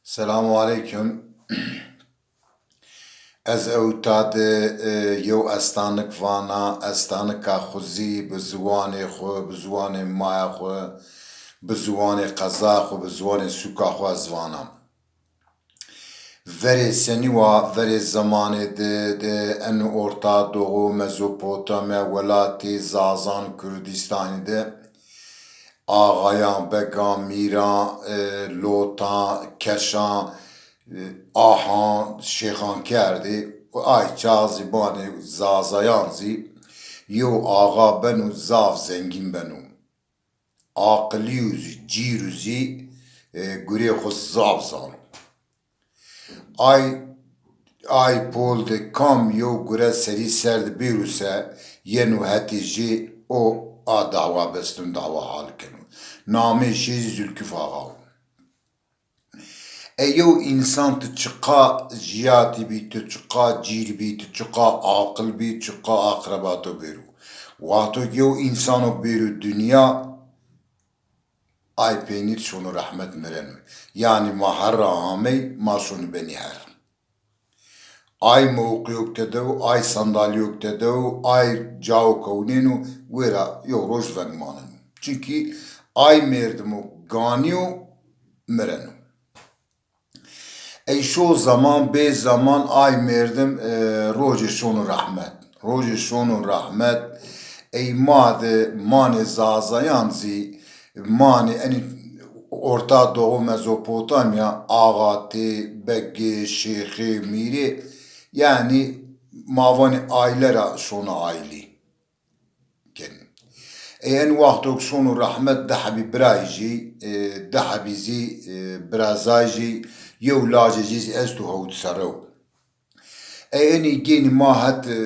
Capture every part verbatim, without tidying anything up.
Selamu aleykum. Ez ewta de, e, yew estanik vana, estanika xwu zî bi ziwanê xwu, bi ziwanê maya xwu, bi ziwanê qeza xwu, bi ziwanê sûka xwu ez vana. Verê senî wa, verê zemanê de, de eno Orta Doğu, Mezopotamya, welatê Zazan, Kurdîstanî de axayan, began, mîran, e, lotan, keşan, e, ahan, şêxan kerdê. Ay çax zî banê Zazayan zî yew axa beno, zaf zengîn beno. Aqilî û zî, cîr û zî, e, gurê xwu zaf zano. Ay, ay pol de kam yew gure serî ser de bêro se, yeno hetê jê, o a dawa bestino, dawa hal keno. Namê jê zî Zulkif Axa o. E, yew însan ti çiqa jiyatî bî, ti çiqa cîr bî, ti çiqa aqil bî, çiqa aqreba to bêro. Wexto ke yew însano bêro dinya, ay peynî şono rehmet, mireno. Yanî ma her ra amey, ma şonî benî her. Ay mewqîyok tedew, ay sandalîyok tedew, ay cawo kewnêno, wêra yew roj veng maneno. Çunkî ay mêrdimo ganîyo, mireno. Ey şo zeman, bê zeman ay mêrdim, e, rojê şono rehmet. Rojê şono rehmet, ey ma de manê Zazayan zî, manê enî Orta Doğu, Mezopotamya, axatê, begê, şêxê, mîrê, yanî ma vanê aîle ra şono aîlî kenî. Ey en wexto ke şono rehmet, di hebî birayî jî, e, di hebî zî, e, birazayî jî, yew lajê jî zî esto hewt serre o. Ey enî gênî ma het, e,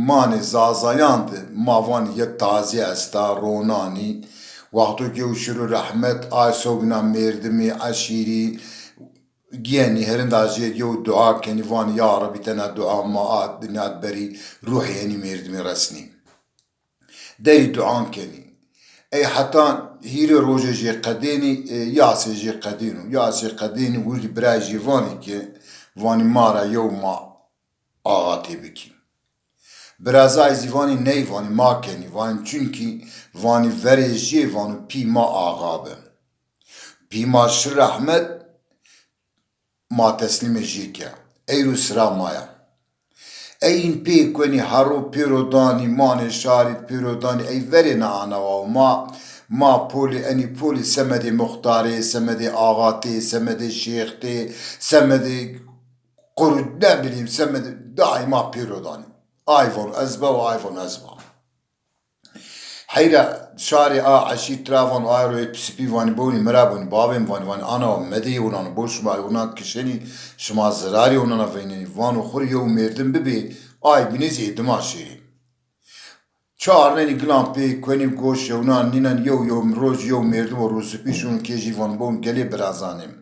manê Zazayan de, ma vanî yek tazî esta, ronanî. Wexto ke yew şiro rehmet, ay sewbîna mêrdimî, eşîrî, gênî herinda jê yew dua kenî, vanî ya Rebî tena dua ma a dinya de berî ruhê enî mêrdimî resnî. Derî duan kenî. Ey heta hîrê rojê jê qedênî, e, yasê jê qedêno. Yasê qedênî, wirdî birayê jê vanî ke, vanî ma ra yew ma axatê bikî. Birazayî zî vanî ney, vanî ma kenî. Vanî çunkî, vanî verê jê, vano pî ma axa bi. Pî ma şi rehmet, ma teslîmê jê ke. Eyro sira ma ya. Ey în pê kuenî, hero pêro danî, manê şarî pêro danî, ey verêna ana wa. Ma, ma polî, enî polî semedê muxtarê, semedê axatê, semedê şêxtê, semedê qur-, ne bileyim, semedê daîma pêro danî. Ay vano ez ba, ay vano ez ba. Heyra şarê a eşîr tira vano, ay ro ê sipî vanî bonî, mi ra bonî, bavê mi vanî, vanî ana wa, medê yewnan, bo şima yewnan kişenî, şima zirarê yewnana veynenî. Vano xwu rê yew mêrdim bibê, ay bînê zî ê dima şêrê. Çarnenî gilan pê kuenî, goş yewnan nînen, yew yew roj yew mêrdimo rûsipî şûn kê jî, vano bon gelê birazanê mi.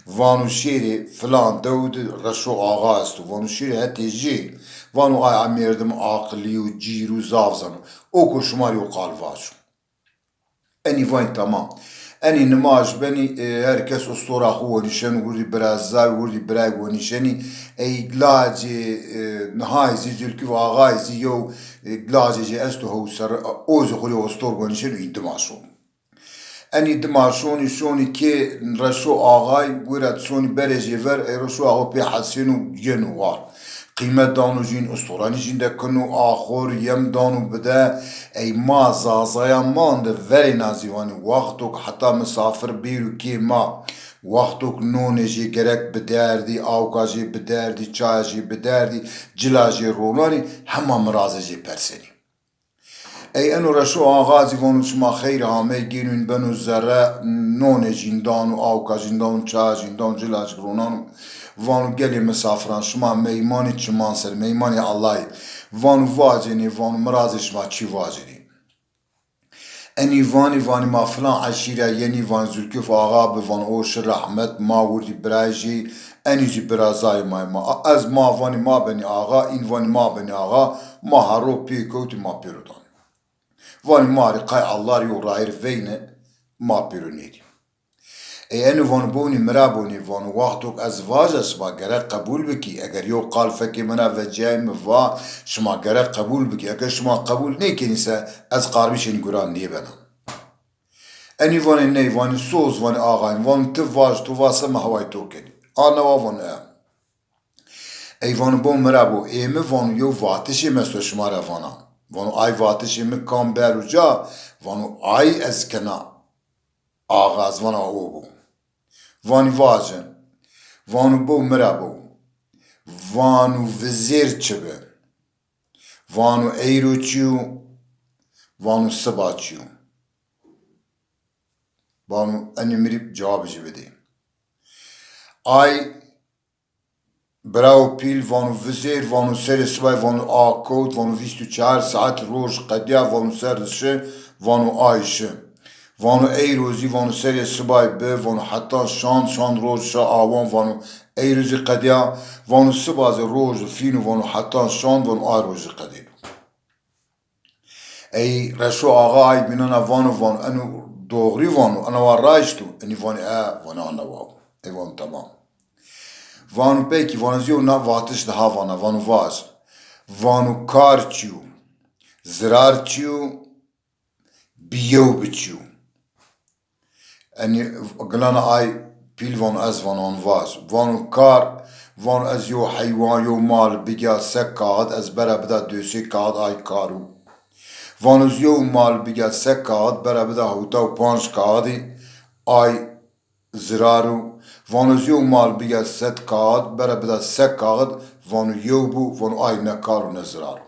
Vano şêrê filan dew de Reşo Axa esto. Vano şêrê hetê jê. Vano ay a mêrdim aqilî û cîr û zaf zano. O ko şima rê yew qal vajo. Enî vanî tamam. Enî nimaj benî, e, her kes ostora xwu wenîşeno, wirdî birazay, wirdî biray wenîşenî. Ey lacê, e, nihayî zî Zulkif Axayî zî yew, e, lacê jê esto hewt serre, o zî xwu rê ostor wenîşeno, în dima şono. Enî dima şonî, şonî kê Reşo Axay, wira şonî berê jê ver, ey Reşo Axo pê hesêno, yeno war. Qîmet dano jîn, ustoranî jîn de keno, axor, yem dano bide. Ey ma Zazayan ma de verêna zî vanî, wexto ke heta misafir bêro kê ma, wexto ke nonê jê gerek biderdî, awka jê biderdî, çaya jê biderdî, cila jê ronanî, hema mirazê jê persenî. Ey eno Reşo Axa zî vano şima xeyr amey, gêno în beno zerre, nonê jîn dano, awka jîn dano, çaya jîn dano, cila jî ronano. Vano gelê misafiran, şima meymanê çiman ser, meymanê Ellay. Vano vacênê, vano mirazê şima çi vacênê. Enî vanî, vanî ma filan eşîre yenî, vanî Zulkif Axa bi, vanî o şi rehmet, ma wirdî birayê jê, enî zî birazayê ma yê. Ma, ez ma vanî ma benî axa, în vanî ma benî axa, ma hero pê kewtî ma pêro danî. Vanî ma rê qay Ella rê yew rayîr veyne, ma pêro nêdî. Ey eno vano bonî mi ra bonî, vano wexto ke ez vaja şima gerek qebul bikî. Eger yew qal fekê mi ra vecîyayê mi va, şima gerek qebul bikî. Eger şima qebul nêkenî se ez qarbîşê nî guran nêbena. Enî vanê ney, vanî soz, vanî axayîn, vano ti vaj, to va se mi hewayê to kenî. A newa vano e. Ey vano bo mi ra bo, ê mi vano yew vatişê mi esto şima ra vana. Vano ay vatişê mi kam bero ca, vano ay ez kena axa, ez vana o bo. Vanî vaje. Vano bo mi ra bo. Vano vizêr çi bi? Vano eyro çi yo? Vano siba çi yo? Vano enî mi rê cewabê ci bidê. Ay birawo pîl, vano vizêr, vano serê sibay, vano a kewt, vano vîst û çar saet roj qedîya, vano ser şi, vano ay şi. Vano eyro zî, vano serê sibay bi, vano hetan şand, şand roj şa awan, vano eyro zî qedîya, vano siba zî roj fîno, vano hetan şand, vano ay roj zî qedîno. Ey Reşo Axa ay bînana vano, vano eno doğrî vano, ena wa raşt o? Enî vanî e, vano ana wa. Ey vano tamam. Vano pekî, vano zî yew na vatiş daha vana, vano vaj. Vano kar çi yo? Zirar çi yo? Bi yew bi çi yo? Enî gilana ay pîl vano ez vano, vano vaj. Vano kar, vano ez yew heywan, yew mal bigîya se kaxit, ez bera bida dösê kaxit, ay kar o. Vano ez yew mal bigîya se kaxit, bera bida hewta û panc kaxitî, ay zirar o. Vano ez yew mal bigîya sed kaxit, bera bida se kaxit, vano yew bo, vano ay ne kar o ne zirar o.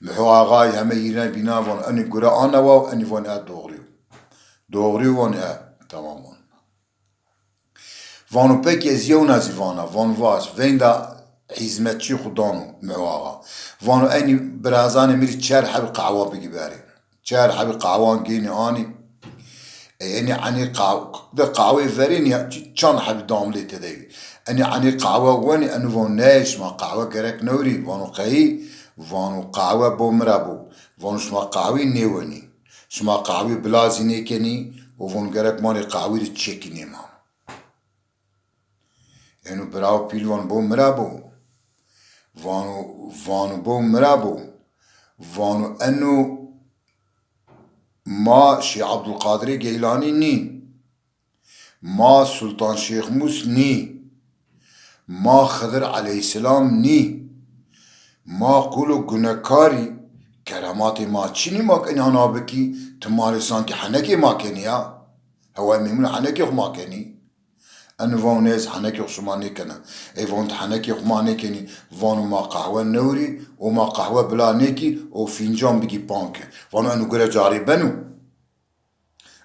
Miho Axay heme hîrê bîna vano, enî gure ana wa, enî vanî e doğrî yo. Doğrî yo vanî e, tamam vano. Vano pekî ez yewna zî vana, vano vaj, veynda hîzmetçî xwu dano Miho Axa. Vano enî birazanê mi rê çer hebî qehwa bigî berê. Çar hebî qehwan gênî anî. E, enî enî qeh-, de qehweyê verênî ya, çi-, çand hebî damlê tede yê. Enî enî qehwe wenî, eno vano ney, şima qehwe gerek newrî, vano qeyî, vano qehwe bo mi ra bo. Vano şima qehwî nêwenî. Şima qehwî bila zî nêkenî, û vano gerek ma rê qehwî rê çekî nêmano. Eno birawo pîl vano bo mi ra bo. Vano, vano bo mi ra bo. Vano eno ma Şêx Ebdulqadirê Geylanî nî. Ma Sultan Şêxmûs nî. Ma Xidir eleyhîsselam nî. Ma qulo gunekarî, keramatê ma çinî ma ke înana bikî, ti ma rê sankî henekê ma kenî ya. Hewayê meymûn henekê xwu ma kenî. Eno vano nê ez henekê xwu şima nêkena. Ey vano ti henekê xwu ma nêkenî, vano ma qehwe newrî û ma qehwe bila nêkî û fîncan bigî panke. Vano eno gure carê beno?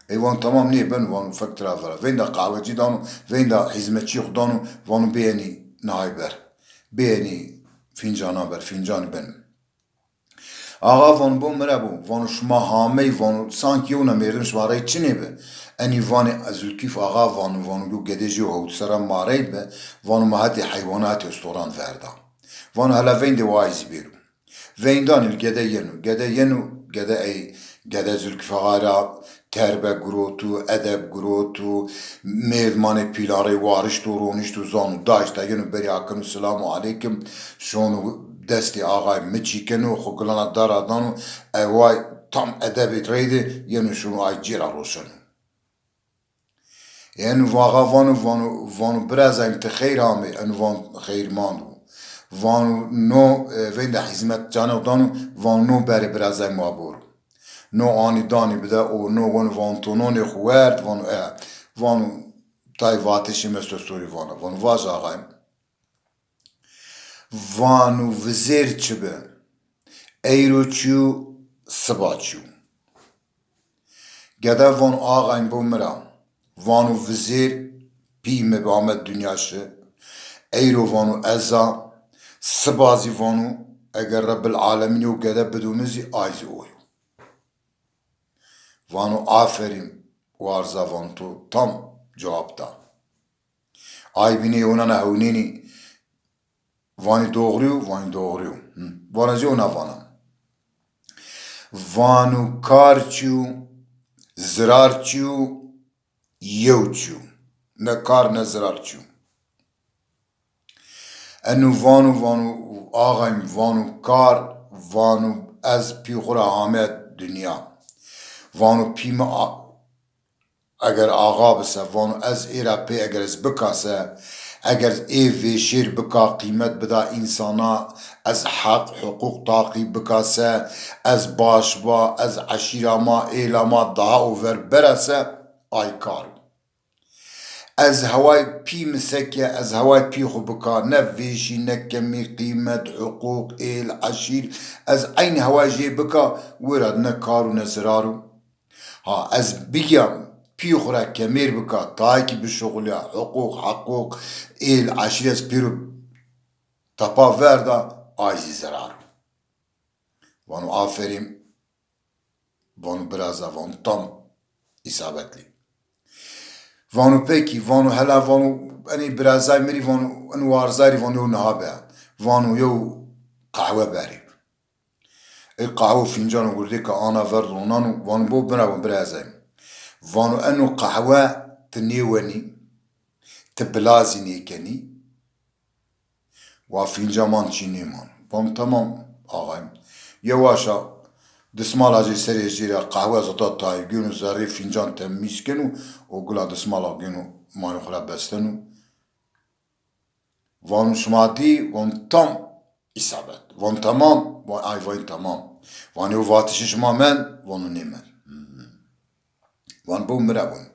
Ey vano tamam nê beno, vano fek tira vera. Veynda qehwecî dano, veynda hîzmetçî xwu dano, vano bêyenî nihay ber. Bêyenî fîncanan ber, fîncanî beno. Axa vano bo mi ra bo, vano şima hamey, vano sanki yewna mêrdim şima rey çinê bi. Enî vanê Zulkîf Axa vano, vano yo gedê jî yo hewt serra ma rey bi, vano ma hetê heywanatê storan verda. Vano hela veyndê wa ay zî bêro. Veyndanî li gede yeno, gede yeno, gede ey, gede Zulkîf Axa ra terbe giroto, edeb giroto, mêrdimanê pîlan rey warişto, ronişto, zano daşta yeno berî akeno, selamu aleykim, şono destê axay mi çîkeno, xwu gilana dara dano, eway tam edebê reyde yeno şono ay cêra roşeno. Eno vaxa vano, vano, vano birazayim ti xeyr amê, eno van xeyr mando. Vano no, e, veyndê hîzmet canê xwu dano, vano no berê birazayim wa boro. No anî danî bide û no weno vano to nonê xwu werd, vano e, vano tay vatişê mi esto sorî vana. Vano vaj axayim. Vano vizêr çi bi? Eyro çi yo, siba çi yo? Gede vano axayim bo mi ra. Vano vizêr pî mi bi ame dinya şi. Eyro vano ez a. Siba zî vano eger Rebbil Alemîn yew gede bido mi zî ay zî o yo. Vano aferîn warza, vano to tam cewab da. Ay bînê yewnan a hewnênî vanî doğru yo, vanî doğru yo. Hi. Vana zî yewna vana. Vano kar çi yo, zirar çi yo, yew çîyo. Ne kar ne zirar çîyo. Eno vano, vano axayim, vano kar, vano ez pî xwu ra hame dinya. Vano pî mi a-, eger axa bise, vano ez ê ra pê eger ez bika se, eger ê vêşêr bika, qîmet bida însana, ez heq, huqûq taqîb bika se, ez baş ba, ez eşîra ma, êla ma daha over bera se, ay kar o. Ez heway pî mi seke, ez heway pî xwu bika, ne vêşî, ne kemî, qîmet, huqûq, êl, eşîr, ez eynî heway jê bika, wira ne kar û ne zirar o. Ha, ez bigîya pî xwu ra kemêr bika, tayê kî bişuxulîya, huqûq, heqûq, êl, eşîr ez pêro tepa verda, ay zî zirar o. Vano aferîn, vano biraza, vano tam îsabetli. Vano pekî, vano hela, vano enê birazay mi rî, vano en warzay rî, vano yew niha be. Vano yew qehwe berê. Ê qehwe û fîncano wirdêka ana verdo nano, vano bo bira, vano birazay mi. Vano eno qehwe ti nêwenî, ti bila zî nêkenî. Wa fînca man çî nêman. Vam tamam axayim. Yewaşa dismala jê serê jê ra qehwe zata tayê gêno, zerrê fîncan temîz keno û gula dismala gêno manê xwu ra besteno. Vano şima dî? Van tam îsabet. Van tamam? Van ay vayîn tamam. Vanê o vatişê şima mend? Vano nêmend. Hmm. Van bo mi ra vano.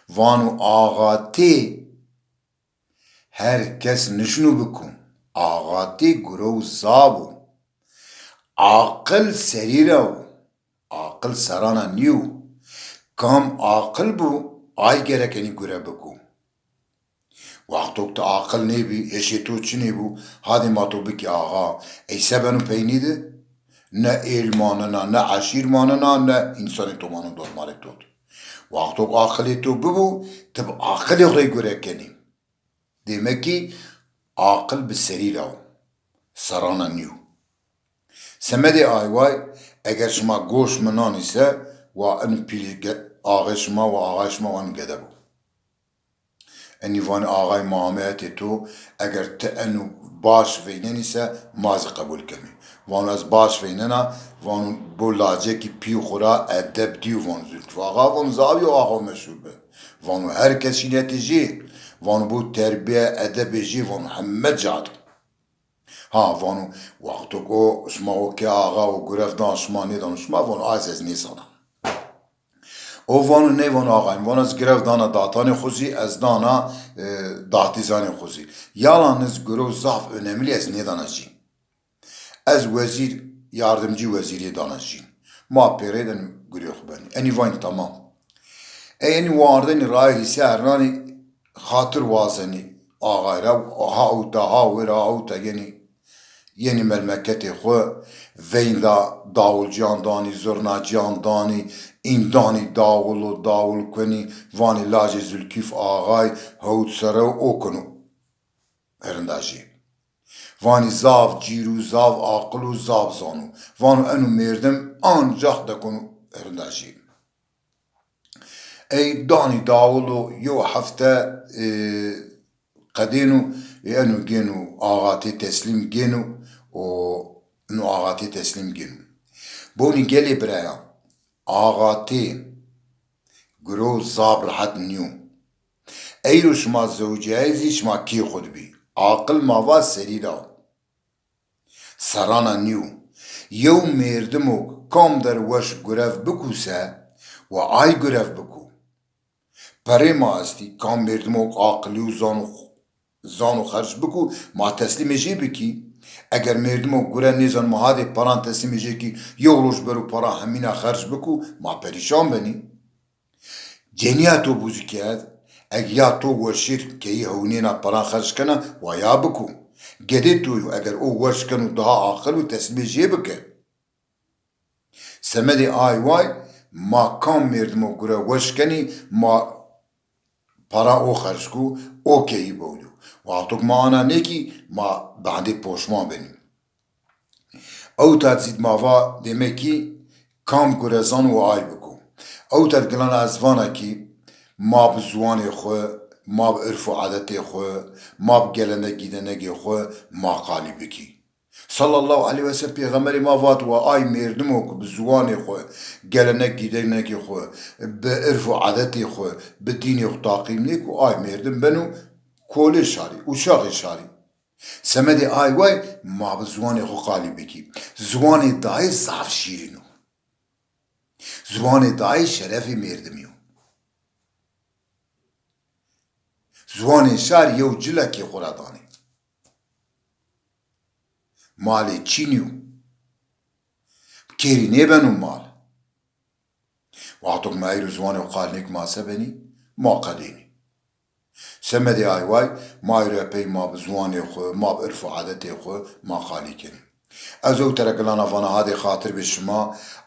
Vano axatê her kes nişino biko. Axatê gurew zaf o. Aqil serî ra o. Aqil serana nîyo. Kam aqil bo, ay gerek enî gure biko. Wexto ti aqil nêbî, hişê to çinê bo, hadê ma to bikî axa. Ey se beno peynî de? Ne êl manena, ne eşîr manena, ne însanê to mano dormarê to de. Wexto aqilê to bibo, ti bi aqilê xo rê gure kenî. Demek kî aqil bi serî ra o, serana nîyo. Semedê ay way, eger şima goş mi nanî se, wa eno pîlî ge-, axê şima wa axay şima wa eno gede bo. Enî vanî axay ma ame hetê to, eger ti eno baş veynenî se, ma zî qebul kenî. Vano ez baş veynena, vano bo lacekî pî xwu ra edeb dîyo, vano Zülküf Axa, vano zaf yo axa meşhur bi. Vano her kes şînetê jê, vano bo terbîye, edebê jê, vano heme ca de. Ha, vano, wexto ko şima o ke axa o gurev dan şima, nêdano şima, vano, az ez nêzana. O vano, ney vano axayim, vano, ez gurev dana datanê xwu zî, ez dana, e, datîzanê xwu zî. Yalaniz gurew zaf önemli ez nêdana jî. Ez wezîr, yardimcî wezîrî dana jî. Ma pêrê de gurê xwu benî. Enî vanî tamam. Ey enî wardenî rayîrî ser nanî xatir wazenî axay ra, ha ewta, ha wêra, ha ewta yenî, yenî melmeketê xwu, veynda dawulcîyan danî, zurnacîyan danî, în danî dawul û dawul kunî, vanî lajê Zülküf Axay hewt serre o kuno. Herinda jê. Vanî zaf cîr û zaf aqil û zaf zano. Vano eno mêrdim ancax dekono herinda jê. Ey danî dawul o yew hefte, e, qedêno, ê eno gêno axatê teslîm gêno û eno axatê teslîm gêno. Bonî gelê birayan, axatê gurew zaf rehet nîyo. Eyro şima zewcîyayî zî şima kê xwu de bî. Aqil ma va serî ra o. Serrana nîyo. Yew mêrdimo kam der weş gurev bikû se, wa ay gurev bikû. Perê ma estî, kam mêrdimo aqilî û zano, zano xerc bikû, ma teslîmê jê bikî. Eger mêrdimo gure nêzan, ma hadê peran teslîmê jê kî, yew roj bero pera hemîna xerc bikû, ma perîşan benî. Cenîya to bûzî kerd, eg ya to weşêr keyî hewnêna peran xerc kena, wa ya biko. Gedê to yo, eger o weş keno daha aqil û teslîmê jê bike. Semedê ay way, ma kam mêrdimo gure weş kenî, ma para o xerc ku, o keyî bewlî yo. Wexto ke ma ana nêkî, ma badê poşman benî. Ewta zî ma va, demek kî kam gure zano û ay biko. Ewta gilana ez vana kî Ma bi ziwanê xwu, ma bi irf û adetê xwu, ma bi gelenek gîdenegê xwu ma qalî bikî. Sallallahu aleyhi ve sellem pêxemberê ma vat, wa ay mêrdimo ku bi ziwanê xwu, gelenek gîdenegê xwu, bi irf û adetê xwu, bi dînê xwu taqîm nêko, ay mêrdim beno kolê şarî, uşaxê şarî. Semedê ay way ma bi ziwanê xwu qalî bikî. Ziwanê dayê zaf şîrîn o. Ziwanê dayê şerefê mêrdimî yo. Ziwanê şar yew cilekê xwu ra danê. Malê çînî yo. Kêrî nêbeno mal. Wexto ke ma eyro ziwanê xwu qal nêk ma se benî? Ma qedênî. Semedê ay way, ma eyro epey ma bi ziwanê xwu, ma bi irf û adetê xwu ma qalî kenî. Ez ew terekilan a vana hadê xatir bê şima,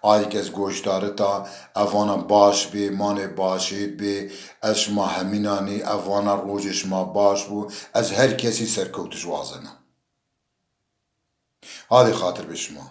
ayî ke ez goşdarita, ez vana baş bê, manê başêd bê, ez şima hemînan î, ez vana rojê şima baş bo, ez her kesî serkewtiş wazena. Hadê xatir bê şima.